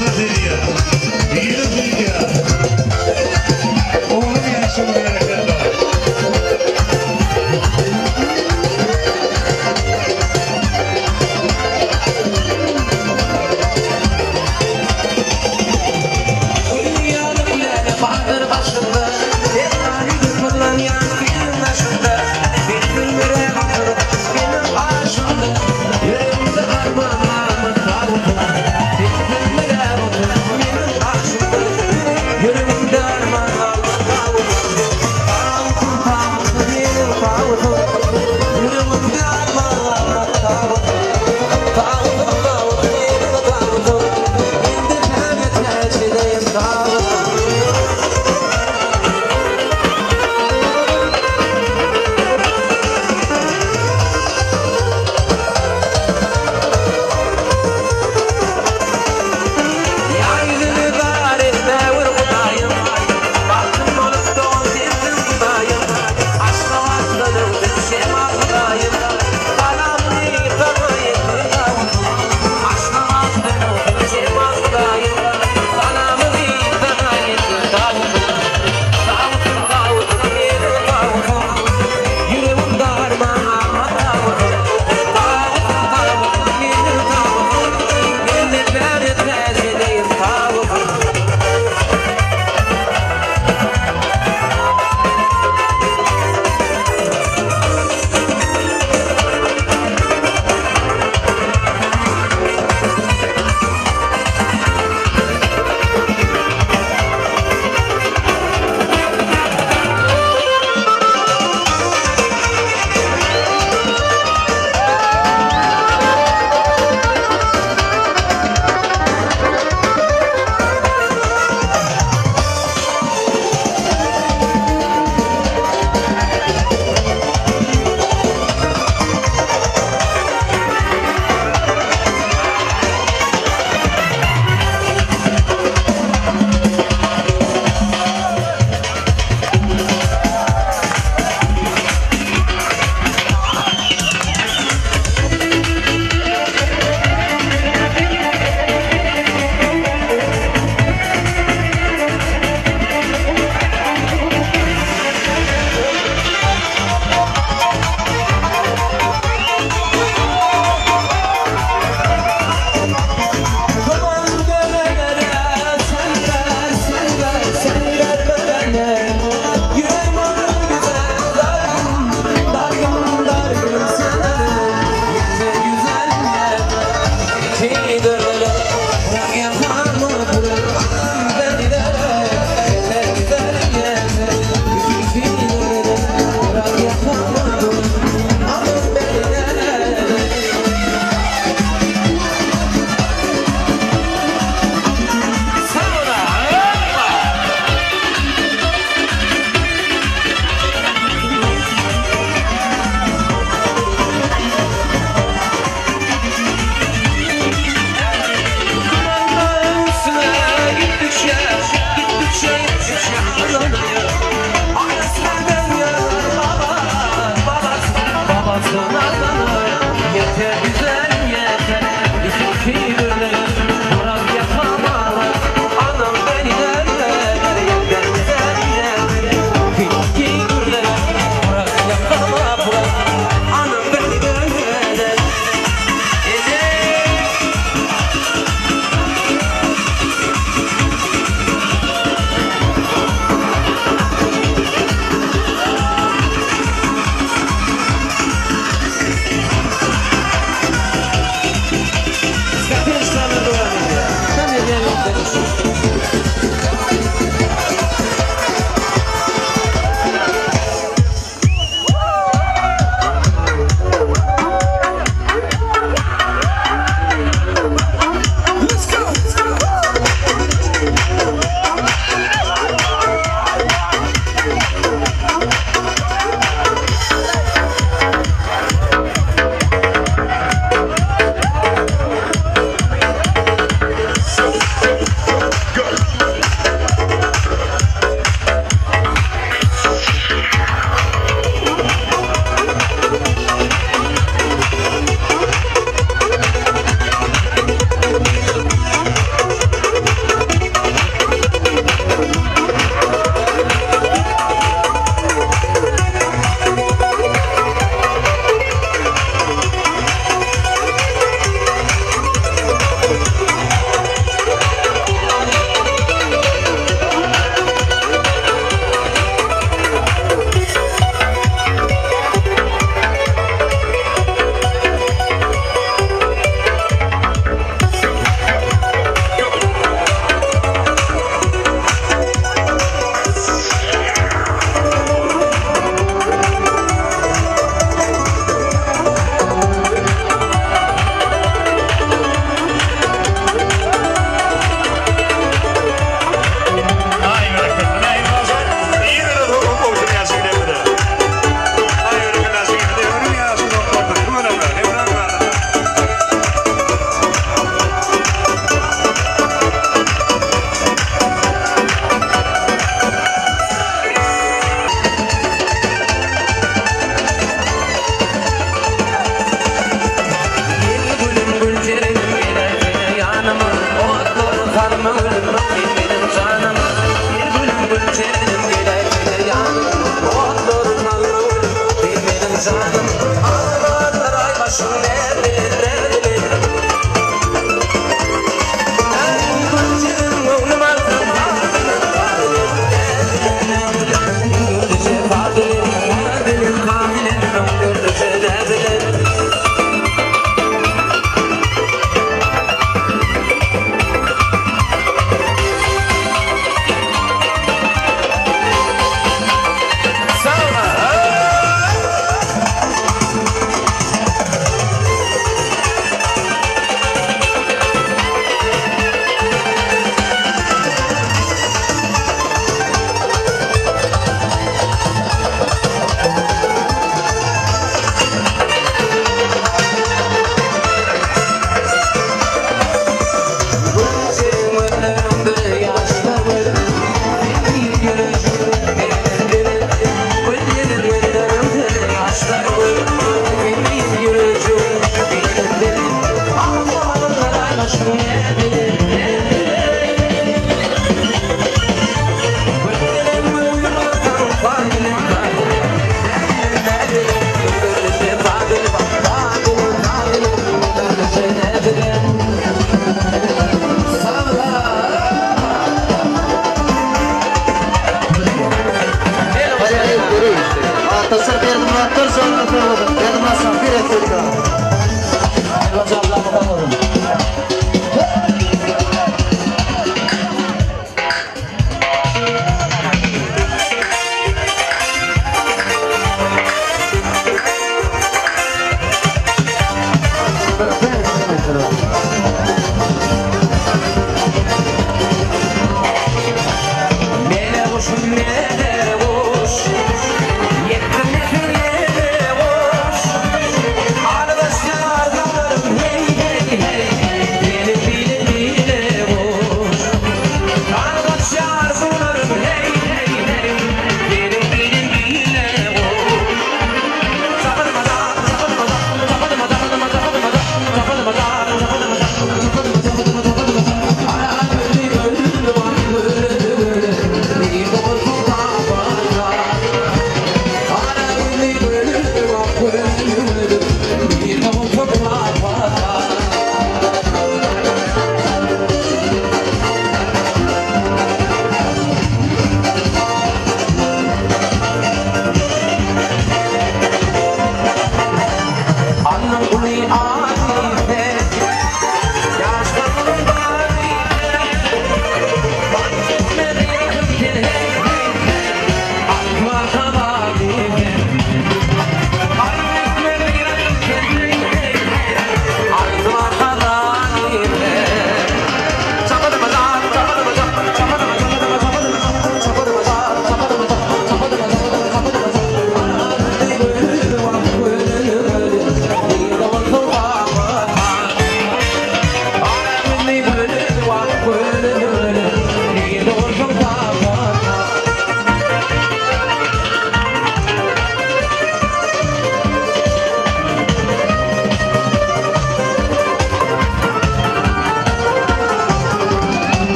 Yhlas edýär. Ýyly söýýär. Oglum ýaşuly berekella.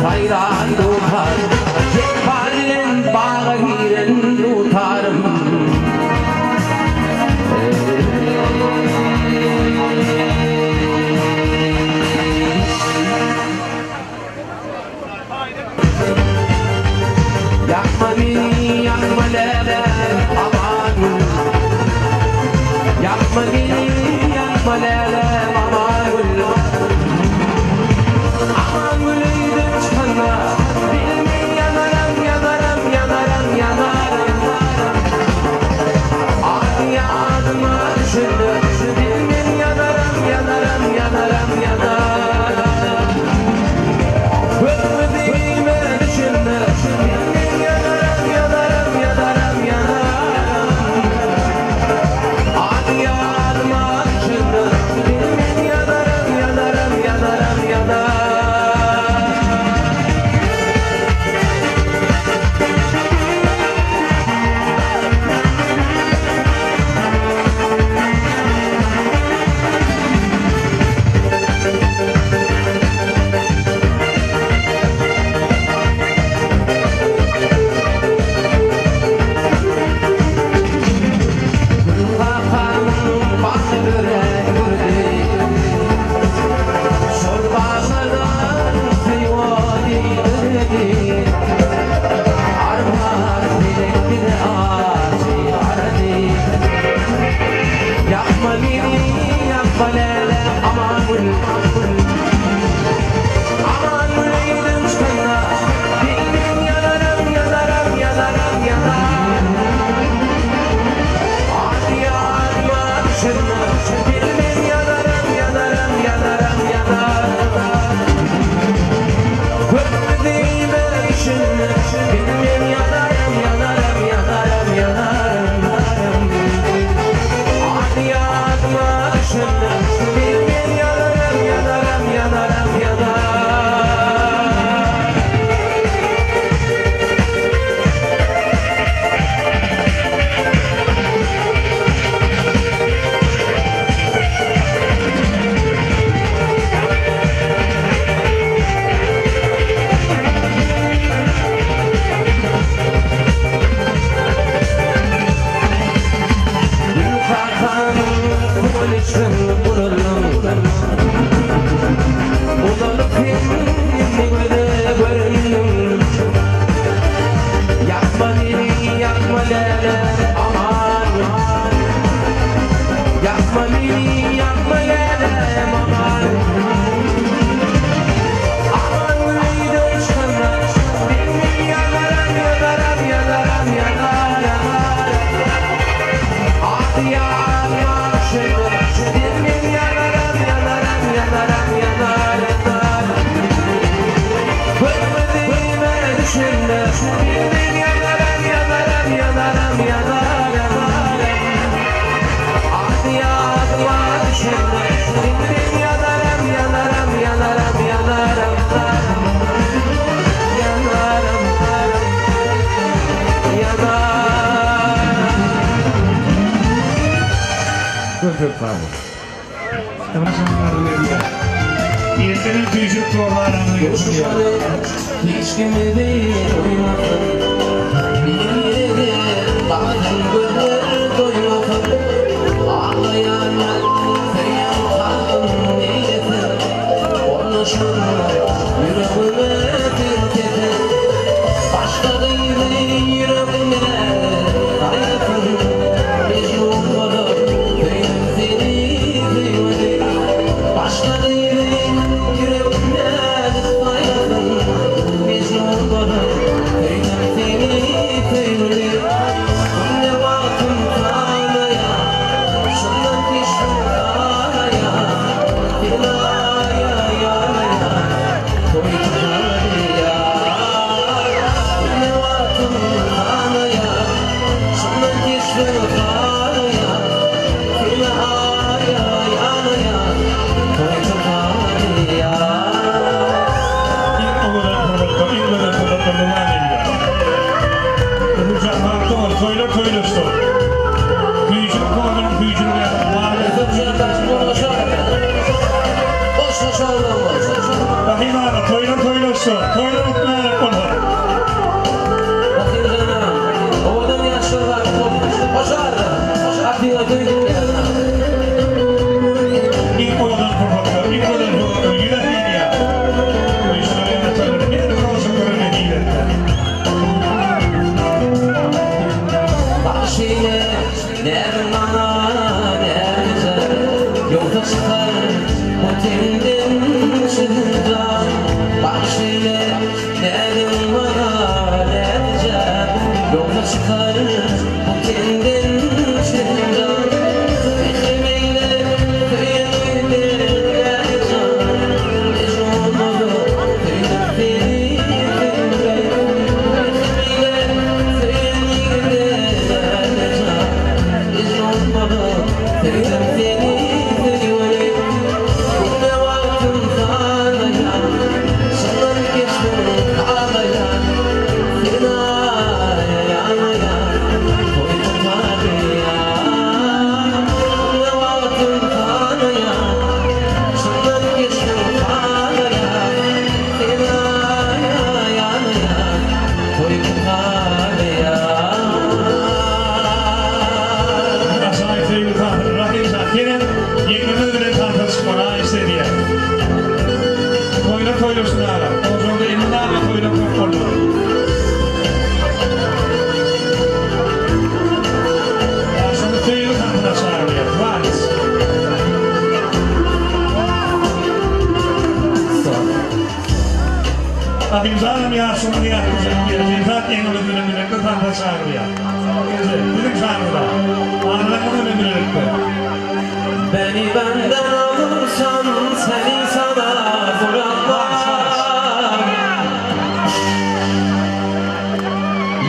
Haýran dutar, Jepbar bilen baga giren dutarym. Ýakma meni, ýakma lälem, Amangül. Amangül öýden çykanda, Bilmen ýanaram, ýanaram, ýanaram, ýanaram. Ady ýadyma düşende, Bilmen ýanaram, ýanaram, ýanaram, ýanaram. Görmediğime düşende, Bilmen ýanaram, ýanaram, ýanaram, ýanaram. Ady ýadyma düşende, Bilmen ýanaram, ýanaram, ýanaram, ýanaram. Gül kakamyň bagty örän gürdi, Şol baglardan söýgüli döredi. Arman pelek bize ajy arady. Ýakma meni, ýakma lälem, Amangül. Amangül öýden çykanda, Bilmen ýanaram, ýanaram, ýanaram, ýanaram. Ady ýadyma düşende, Bilmen ýanaram, ýanaram, ýanaram, ýanaram. Görmediğime düşende, Bilmen ýanaram, ýanaram, ýanaram, ýanaram. Ady ýadyma düşende, Bilmen ýanaram, ýanaram, ýanaram, ýanaram. Gül kakamyň köňül guruldum, Uzalyp indi göze göründüm. Ýakma meni, ýakma lälem, aman. Ýakma meni, ýakma lälem, aman. Aman öýden çykanda, Bilmen ýanaram, ýanaram, ýanaram, ýanaram. Ady ýadyma düşende, Bilmen ýanaram, ýanaram, ýanaram, ýanaram. Görmediğime düşende, Bilmen ýanaram, ýanaram, ýanaram, ýanaram. Ady ýadyma düşende, Bilmen ýanaram, ýanaram, ýanaram, ýanaram. Ýanaram, ýanaram. Köp köp sag bol. Ýerlenen tüýjük torlarymyzy getirýär. Hiç kimi doýmasyn, Bir baksyn gözler doýmasyn, Aglaýan söýen kalbym neýlesin, Ornaşan ýüregime sen kesen, Başga gyzy ýüregime saýlasyn, Mejnun bolup söýdüm seni söýmedim, Başga gyzy ýüregime saýlasyn, Mejnun bolup söýdüm seni söýmedim. Günde wagtym sanaýa, Şundan geçdim garaýa, Sen aýa ýanaýa, Toý tutarýa. Günde wagtym sanaýa, Şundan geçdim garaýa, Sen aýa ýanaýa, Toý tutarýa. Iň owadan pursatlar, iň gözel pursatlar dowam edýär. Rujan Magtymguly toýlar toýlaşdy. Güýjük toýlaryň güýjüni berdi. Rahim aga, toýlar toýlaşdy. Toýlar mübärek bolsun. Rahim janam, owadan ýaşlar bar, Hoşar, atyňa duýdum Iň owadan pursatlar, iň gözel pursatlar ýüze gelýär. Toýlar toýlar bir olsun görene diýildi. Bagşyny, näme mana, näme Azimjanam ýaşulyny ýatlajak diýýär. Jemzat ýeňňemiz bilen bilelikde tansa çagyrýar. Eje, siziň şanyňyza. Analaryňyz bilen bilelikde. Beni benden alırsan seni sana bırakmam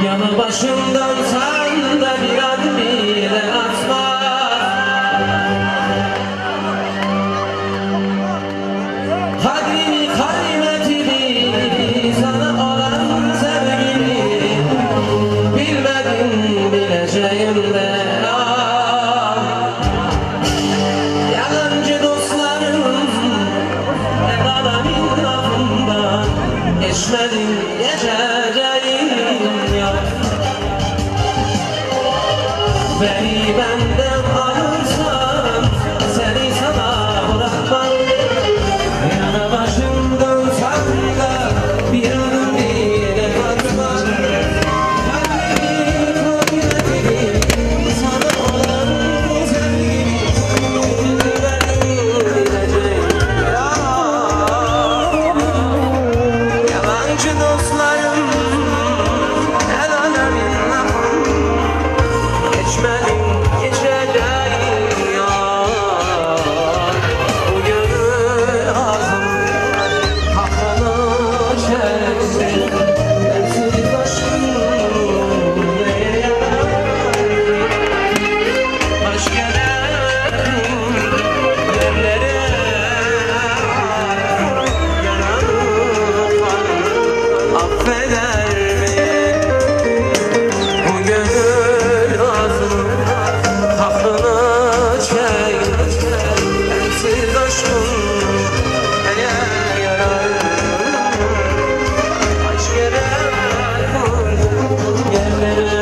Yanı başımdan sen de bir adım bile atma Kadrini kıymetini sana olan sevgimi Bilmedim bileceğim de ah. Yalancı dostlarım El alemin lafından Geçmedim geçeceğim ya Beni benden alırsan Seni sana bırakmam Yana başımdan sen de Bir adım bile atmam Kalbimin kıymetini Sana olan sevgimi Bilmedim bileceğim ya Yalancı dostlarım El alemin lafı Geçmedim geçeceğim ya Bu gönül ağzım Kahrını çekti Bensiz aşkın neye yarar Baş gelen yerlere Yaralı kalbim affeder mi? Bu gönül azım kahrını çekti Bensiz aşkın neye yarar? Kaç kere vurdum yerlere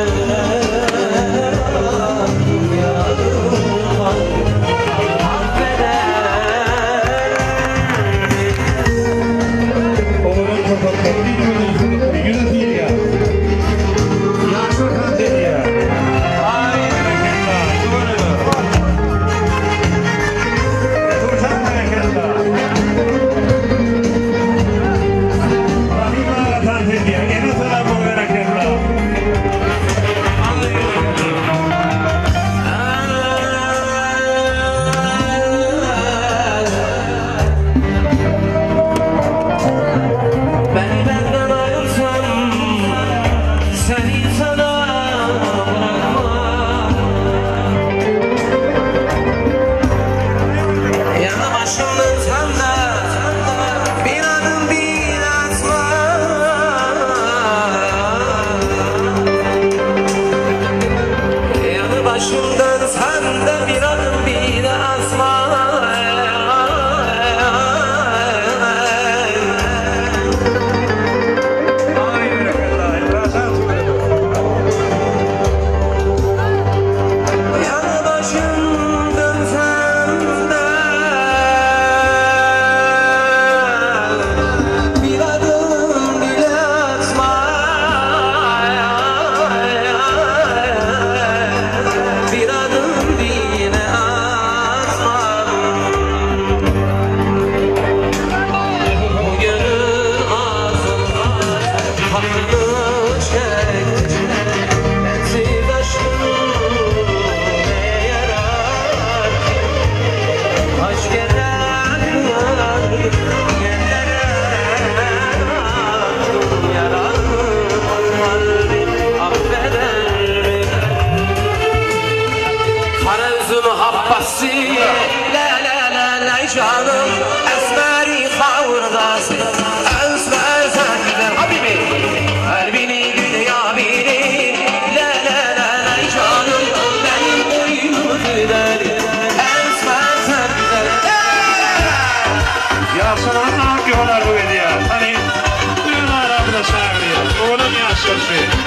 Yaralı kalbim affeder mi? Owadan pursatlar ýüze diýýär. Ýaşlar tans edýär. Aý, berekella, tüweleme. Towşan berekella. Rahim aga tans edýär. Ene salam berekella. Aý, berekella. Beni benden ayırsan seni sana bırakmam Yanı başımdan sen de bir adım bile atma Yanı başımdan sen de bir adım bile atma Aý, berekella. Emrah tüweleme. Yanı başımdan sen de bir adım bile atma Bir adım bile atma Bu gönül azım kahrını çekti Bensiz aşkın neye yarar ki Kaç kere yerlere attım Yaralı kalbim affeder mi? Kara üzüm habbası La la la la canım Esmeri havrdası Esmer senden Habibi Kalbini dünya bilir La la la la canım Benim boyumu gider Esmer senden Ýaşlaryň ak ýolar bu edýär. Hany, düýn aramyzda çagyrýar. Owadan ýaşlar şu.